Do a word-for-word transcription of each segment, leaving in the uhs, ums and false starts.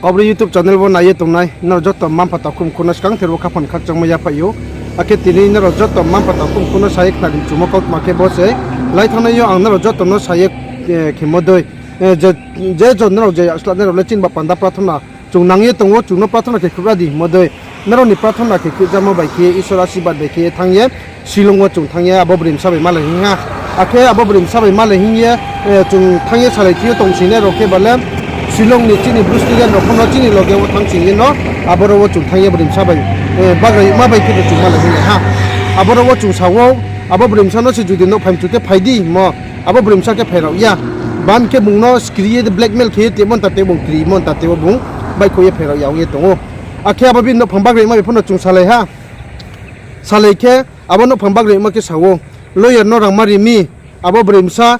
Kaubru YouTube channel wo nai ye tongnai nrao joto mma-mpha takhu mkhu no skangther wo khaphang khakchangmo yaphaih ou. Akhe tini nrao joto mma-mpha takhu mkhu no sa ye khnari mchumo kautma khe bo se, lai thanngnai yo ang nrao joto no sa ye khemo dei, je jon nrao je yaksla nrao le chini ba panda prathona chung nang ye tong ou, chung no prathona khe khruhra di hingmo dei. Nrao ni prathona khe khruhjamo bai khe, Isor asirbad bai khe thanng ye Shillong wo chung thanng ye abo broi bsa bai malai hing ha. Akhe abo broi bsa bai malai hing ye chung thanng ye salai thing yo tongsinai rao khe ba le Shillong ni chini Bru student rao pho no chini loge wo thanng sing ye no, aboro wo chung thanng ye broi bsa bai bagraima bai khe bo chung malai hing ha. Aboro wo chung sa ou, abo broi bsa no se judi nouh phai mchu khe phai di hingmo, abo broi bsa khe phai rao ya. Bam khe bung no skri ye blackmail khe ye tongmo ntate bung krimo ntate wo bung baihkhouh ye phai rao ya ong ye tong ou. Akhe abo bini nouhphang bagraima bai pho no chung salai ha. Salai khe abo nouhphang bagraima khe sa ou, lawyer no rangma ri mi, abo broi bsa,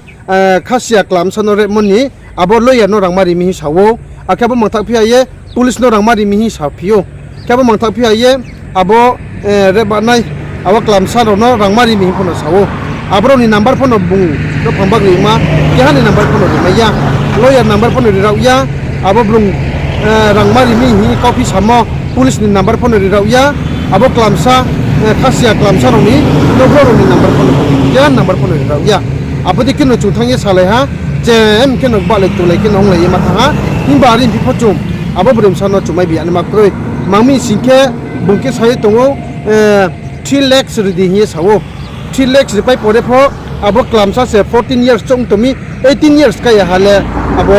khasiya klamsa no repmo ni, abo lawyer no rangma ri mi hing sa ou. Akhe abo mangthaoh phi ha ye police no rangma ri mi hing saphi ou. Khe abo mangthaoh phi ha ye abo repbanai, abo klamsa rao no rangma ri mi hing pho no sa ou. Aborao ni number pho no bung nouhphang bagraima keha ni number pho no rimai ya, lawyer number pho no rirao ya. Abo brung rangma ri mi hing kauphi samo, police ni number pho no rirao ya. Abo klamsa, khasiya klamsa rao ni nouhbrouh rao ni number pho no, keha number pho no rirao ya. Abo dei khe no chung thanng ye salai ha, chem khe no gbahlai tonglai khe no onglai ye ma thanng ha. Himba are phi pho chung abo broi bsa no chung mai bi ya naima kroi. Mang mi sing khe bung khe sa ye tong ou, three lakhs ri di hing ye sa ou. Three lakhs ripai pore pho abo klamsa se fourteen years choung tong mi, eighteen years kai ya ha le abo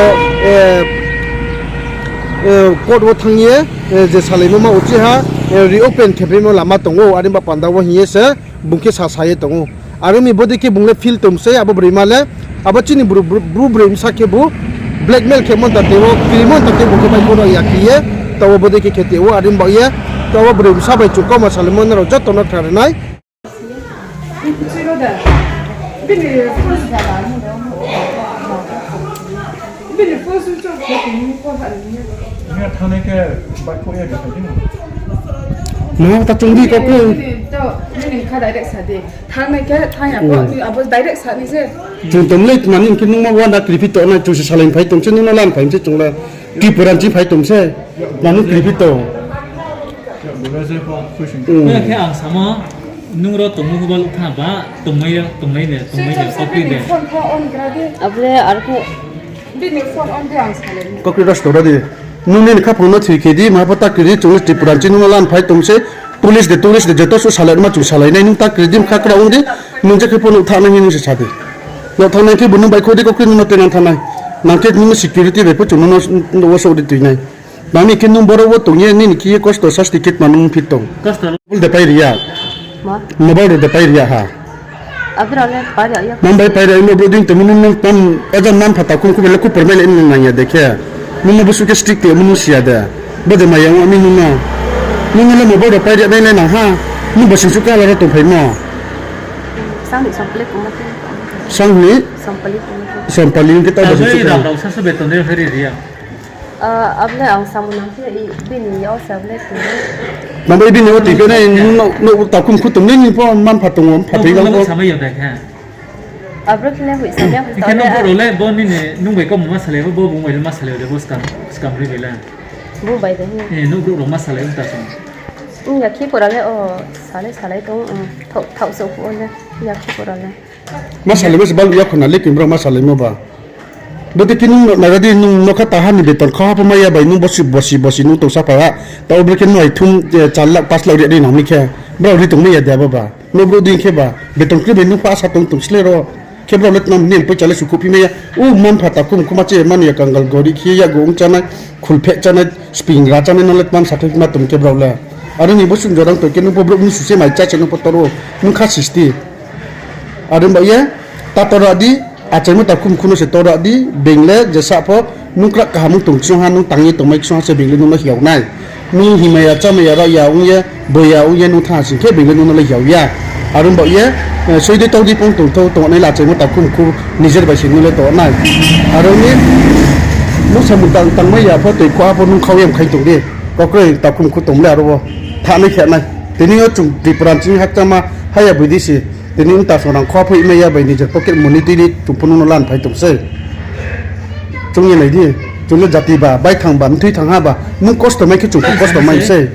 court wo thanng ye je salaimo ma uchih ha, reopen khe phaimo lama tong ou, are ba panda wo hing ye se bung khe sasa ye tong ou. Are ong mi bodei khe bung le feel tong sei abo broima le, abo chini Bru, Bru, Bru broi bsa khebu blackmail khemo ntate wo, krimo ntate bung khe baihkhouh rao ya khe ye, taoh wo bodei khe khe tong ou, are ong baoh ye, taoh wo broi bsa bai chung kauma salaimo nrao joto no khnari nai. Nung ta chung di kau khe. Thanng nai khe thanng ya pho, abo direct sa nai se. Chung tong le tma ni khe nung ma uana kriphi tongnai, chung se salai phai tong se, nung no lan phai se chung le. Tripura ni ching phai tong se, nang no kriphi tong. Khe ang samo, nung ro tongmo khe baluh tha ba, tongnai ya, tongnai de, tongnai de, kaukri de. Abo le ar khe. Kaukri ro stora di. Nung nini khaphang no thir khe di, ma pho ta kri di, chung le Tripura ni ching nung no lan phai tong se, police de, tourist de, joto suh salai ma chung salai nai, nung ta kri di, mkha kra ong di, nung je khe pho nouh thanng nai hing nung se sa di. Nouh thanng nai khe bo nung baihkhouh di, kaukri nung no tuinang thanng nai. Nang khe nung no security bai pho chung no, no, no wo souh di tui nai. Nang ni khe nung boro wo tong ye, nini khe ye kosto sasti khe tma nung phi tong. Mobile de pai ri ya. Mobile de pai ri ya ha. Nang bai pai ri ya, imo brouh dei tong mi nung, nung tam, oja mma-mpha takhu mkhu bai le khupor mai le nung nang ya de khe. Nung no busuh khe strict tong mi nung si ya de. Bo de maya ong mi nung no. Nung no le mobile de pai ri ya nai le nang ha. Nung bo singsu kala ro tongphaimo. Sang ni Sampali khe ta bo singsu kala. Abo le ang samung nang khe bini yo se abo le. Nang bai bini yo tui khe nai, nung no takhu mkhu tong nai, nini pho mma-mpha tong ou, mpha tui nang pho. Samai ya de khe. Abro khe le hoih samai ya. Khe nung brouh rao le bo nini nung bai kauma ma salai, bo bung bai le ma salai de, bo skam, skam ri bai le. Bung bai de. Nung brouh rao ma salai ong ta song. Ong ya khe pora le o salai salai tong, thaoh, thaoh souh phuh o le, ya khe pora le. Ma salai bo se baluh ya khona le, kini brouh ma salaimo ba. Bo de khe nung no naga di, nung nokha taha ni beton kha ha pho mai ya bai, nung bosi, bosi, bosi nung tong saphai ha. Taoh bro khe noi thum, char lakh, panch lakh ri ya di nang mi khe. Brao ri tong mai ya de abo ba. Nouh brouh dei khe ba, beton kri bai nung pha sa tong tong sle ro. Khe brao le tma nini poicha le sukhouhphi mai ya. O mma-mpha takhu mkhu ma che mani ya kangal gori khe yakgu ong chánai, khulpheh chánai, sping ra chánai no le tma sathai ma tong khe brao le. Are ni bo sung jorang tong khe nung pho brouh ni su se mai chá se nung pho tor ou, nung kha sisti. Are ba ye, ta tor ra di, achaimo takhu mkhu no se tor ra di, being le jesa pho, nung krak kaham ong tong ksung ha, nung tang ye tongmai ksung ha se being le nung no hiao nai. Nung himai ya, chámai ya, rao ya ong ye, boi ya ong ye, nung thanng ha sing khe being le nung no le hiao ya. Are ba ye, soi dei tau dei pho tong thou, tongnai le achaimo takhu mkhu, nijer bai se nung le tong nai. Are ni, nung samung tang, tangmai ya pho, toi kho ha pho, nung khau ye mkhai tong di. Kakroi takhu mkhu tong le aro wo, thanai khe nai. Tini yo chung Tripura ni ching hakchama, haya boi di se. Tini ong ta song rang kho pho imai ya bai nijer pocket money tui di chung pho nung no lan phai tong sei. Chung ye nai di. Chung le jati ba, baithang ba, mthui thang ha ba, nung kosto mai khe chung pho kosto mai sei.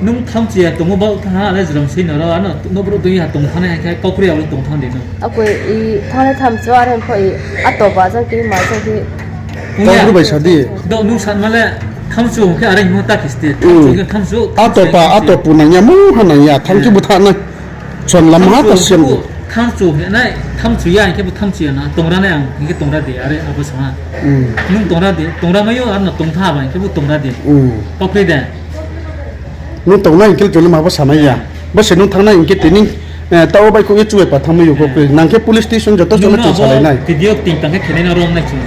Nung thamchi ya tongmo baoh thanng ha, le jrom sei no ro, ano no brouh tong ya tong thanngnai hing khe, kaukri ya le tong thanng de no. Akoi i thanng le thamchu, are pho i, ato ba jang khe, ma jang khe. Kaukri bai sa di. Do nung sanma le, thamchu hing khe are hingmo ta khe sti. Thamchu hing khe thamchu, ato pa, ato pu nang ya, mungha nang ya, thanng khe bo thanng nai. Chon lam ha ta siam di. Thamchu hing nai, thamchu ya hing khe bo thamchu ya na, tongra nai ang hing khe tongra de, are abo sa ha. Nung tongra de, tongra mai yo, ano tong tha ba hing khe bo tongra de. Kaukri de. Nung tongnai hing khe chung le ma bo sanai ya. Bo se nung thanngnai hing khe tini, taoh wo baihkhouh ye chubai pa thanngmai yo kaukri. Nang khe police station joto joto chung salai nai. Video ting tang khe khenai no rom nai chung.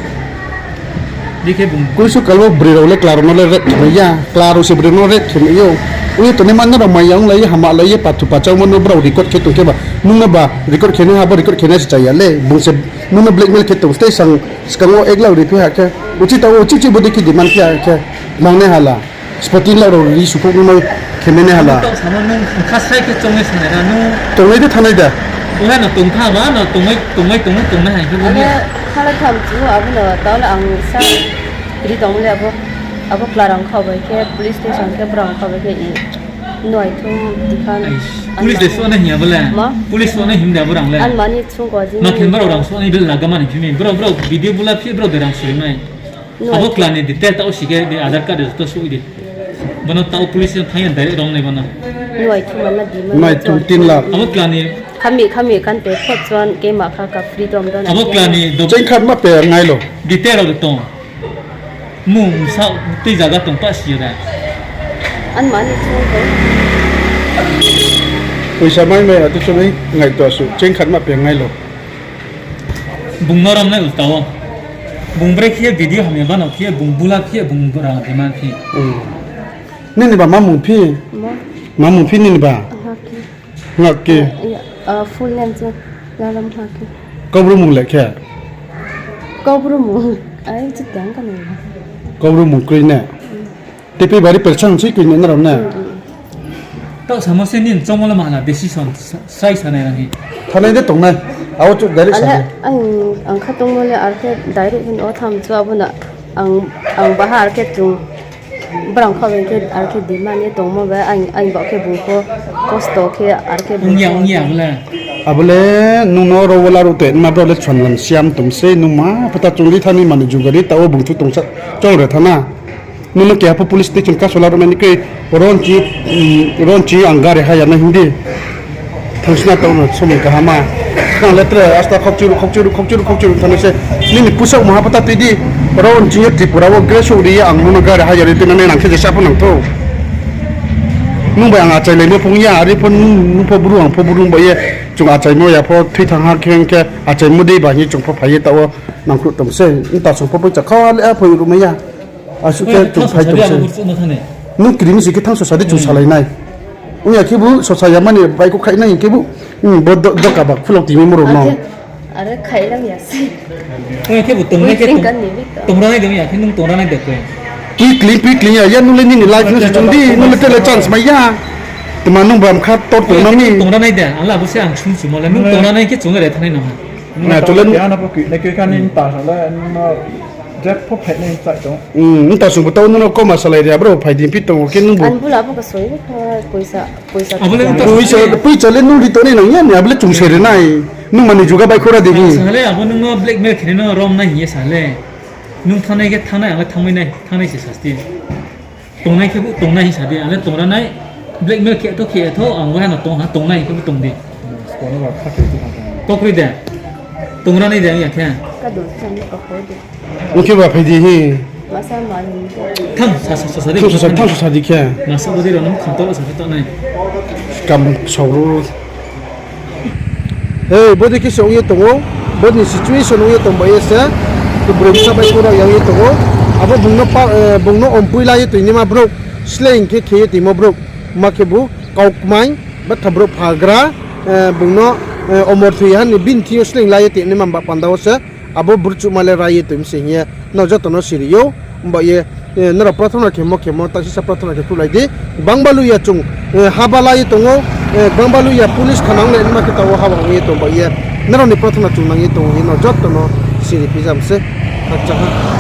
Koi su kal wo broi rao le kla rao no le rape khe mai ya, kla rao se broi no rape khe mai ou. Ong ye tongnai ma nrao maya onglai ye, hama lai ye, pathu pachaomo no brao record khe tong khe ba, nung no ba record khenai ha, bo record khenai se cha ya le, bung se nung no blackmail khe tong, tei skang wo ek lakh ri phi ha khe, uchih taoh wo uchih uchih bo dei khe demand khe ha khe, nangnai hala. Spoti lakh rao ri sukhouh nung no khe mai nai hala. Taoh samo nung bkha sai khe choungnai sanai ra nung. Tongnai de thanngnai de. Bo ha no tong tha ba no tongmai tongmai tong tongnai hai khe bo ni. Khala thamchu abo no taoh le ang sa ri tong le abo, abo kla rang kha bai khe police station khe brang kha bai khe i noi thum dikha. Police de suh nai hing ya bo le. Police suh nai hing de abo rang le. Anmani chung ko ji. Ma khe brao rang suh nai bel naga mani phi mi. Brao brao video bula phi brao de rang soi nai. Abo kla ni detail taoh si khe di, Aadhaar card de joto suh di. Bono taoh police no thanng ya direct rom nai bono. Noi thum tin lakh. Abo kla ni khami khami kan te phot chuan ke ma kha ka freedom don. Abo kla ni do- Cheng khat ma pe ngai lo. Detail rao de tong. Mung sa tei zaga tong ta si ra. Anmani chung ko. Poisa mai mai atu chunai ngai to su. Cheng khat ma pe ngai lo. Bung no rom nai ulta wo. Bung brekhe ye video hamya bano phi ye, bung bula phi ye, bung rang demand phi. Nini ba ma mung phi? Ma mung phi nini ba? Hngak ke. Full name chu Lalam Hngak ke. Kaubru mung le khe? Kaubru mung, ai chu tang ka nai. Kaubru mung kroi ne? Tei pei bari perchang se koi nai nrao ne. Taoh samo se nini choungmo le ma hala decision sa-, sai sanai rang hi. Thanai de tongnai. Abo chu direct sa di. Ang kha tongmo le ar khe direct hin o tham chu abo na ang, ang baha ar khe chung brang kha bai khe ar khe demand ye tongmo bai ang, ang ba khe bung pho kosto khe ar khe bung ya, ong ya, abo le. Abo le nung no ro wo laruh te ma brao le chon lam siam tong se nung ma pho ta chung ri thanai mani juga ri taoh wo bung chu tongsa chong re thana. Nung no keha pho police station kasola rao nai ni khe, ron chi, ron chi ang gari haya nai hing di. Thangsna tong no somoi kaham ma. Ang le tre asta khokchuru, khokchuru, khokchuru, khokchuru thana se. Nini pusaoh maha pho ta tui di. Ron chi yo Tripura wo grassroot ri ye ang nung no gari haya ri tuinang nai nang khe jesa pho nang thou. Nung bai ang achailaimo phung ya, are pho nung pho bru ang pho bru bai ye. Chung achaimo ya pho thui thanng ha khe hing khe achaimo dei ba hing ye chung pho phai ye taoh wo nangkhruh tong se. Nta song pho poicha kha le a phoi ruhmai ya. Asuh khe chung phai tong se. Nung kri mi se khe thanng sosa di chung salai nai. Ong ya khebu sosa ya mani baihkhouh khaih nai khebu, bo doka ba khulok timi moro no. Are khaih lam ya se. Ong ya khebu tongnai khe tongra nai de, ong ya khe nung tongra nai de khe. Pi kling, pi kling ya, ya nung le nini life no se chung di, nung le tre le chance mai ya. Tma nung bam kha tor tong nang mi. Tongra nai de, ang le abo se ang sung chumo le, nung tongra nai khe chung re thanai no ha. Nta sung bo tau nung no koma salai ri, abro phai di phi tong khe nung bo. Poisa, poisa le nung ri tongnai nang ya ni, abo le chung se ri nai. Nung mani juga baihkhouh ra di ni. Sa le abo nung no blackmail khe nai no rom nai hing ye sa le. Nung thanngnai khe thanngnai, ang le thanngmai nai, thanngnai se sasti. Tongnai khebu tongnai hing sa di, ang le tongra nai, blackmail khe tho khe tho, ang waha no tong ha, tongnai khebu tong di. Kaukri de. Tongra nai de, ang ya khe. Ong khe ba phai di hi. Thanng sa, sa, sa, sa di, thanng sa, sa di khe. Masa bo di rao no kham to sa khe tongnai. Kam sauru. Hei, bodei khe se ong ye tong ou, bodei ni situation ong ye tong bai ye se, broi bsa baihkhouh rao ya ong ye tong ou. Abo bung no ompoi la ye toinaima brouh, sleing khe khe ye toimo brouh, ma khebu kaukmai, betha brouh phagra, bung no omor thoi ha ni bini thing yo sleing la ye toinaima ba panda wo se, abo burchuhma le ra ye toi mi se hing ye, nrao joto no siri ou, mba ye, nrao prathona khemo khemo, taisisa prathona khe khruhlai di, gbangba luya chung, haba la ye tong ou, gbangba luya police thana ong le nima khe taoh wo haba ong ye tong ba ye, nrao ni prathona chung nang ye tong ou hing ye nrao joto no siri phi jam se, khakchang ha.